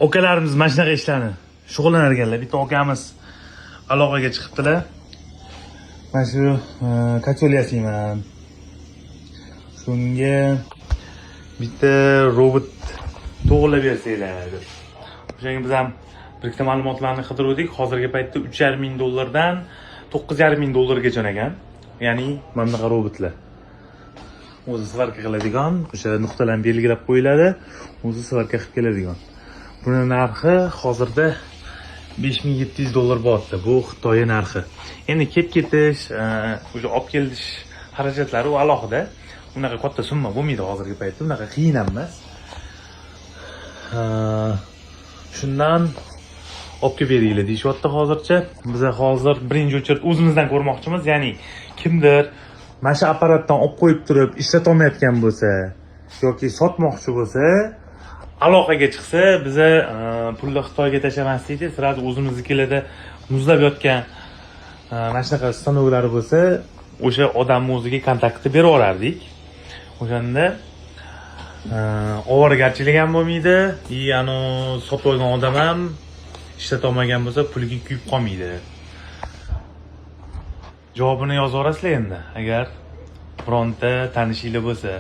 Akalarimiz mana shunaqa ishlarni shug'ullanar ekanlar. Bitta akamiz aloqaga chiqibdilar. Mana shu котёл yasayman. Shunga bitta robot to'g'irlab bersanglar deb. O'shanga biz ham bir ikkita ma'lumotlarni qidiruvdik. Hozirgi paytda 3,5 ming dollardan 9,5 ming dollargacha ekan. Ya'ni mana bunaqa robotlar. O'zi сварка qiladigan, o'sha nuqtalarni belgilab qo'yiladi, o'zi сварка qilib keladigan. Buni narxi hozirda 5700 dollar bo'lyapti. Bu Xitoy narxi. Endi kelib ketish, o'sha olib kelish xarajatlari u alohida. Unaqa katta summa bo'lmaydi hozirgi paytda, unaqa qiyin ham emas. Shundan olib kelib beringlar deyishyapti hozircha. Biz hozir birinchi очередь o'zimizdan ko'rmoqchimiz, ya'ni kimdir mana shu apparatdan olib qo'yib turib ishlatolmayotgan bo'lsa yoki sotmoqchi bo'lsa, aloqaga chiqsa, biza pulni Xitoyga tashlamaslikda сразу o'zimiznikilarda muzlab yotgan mana shunaqa stanoklari bo'lsa, o'sha odamni o'ziga kontaktni berib yuborardik. O'shanda ovoragarchilik ham bo'lmaydi и anavi sotib olgan odam ham ishlatolmagan bo'lsa, puliga kuyib qolmaydi. Javobini yozib yuborasizlar endi, agar bironta tanishinglar bo'lsa.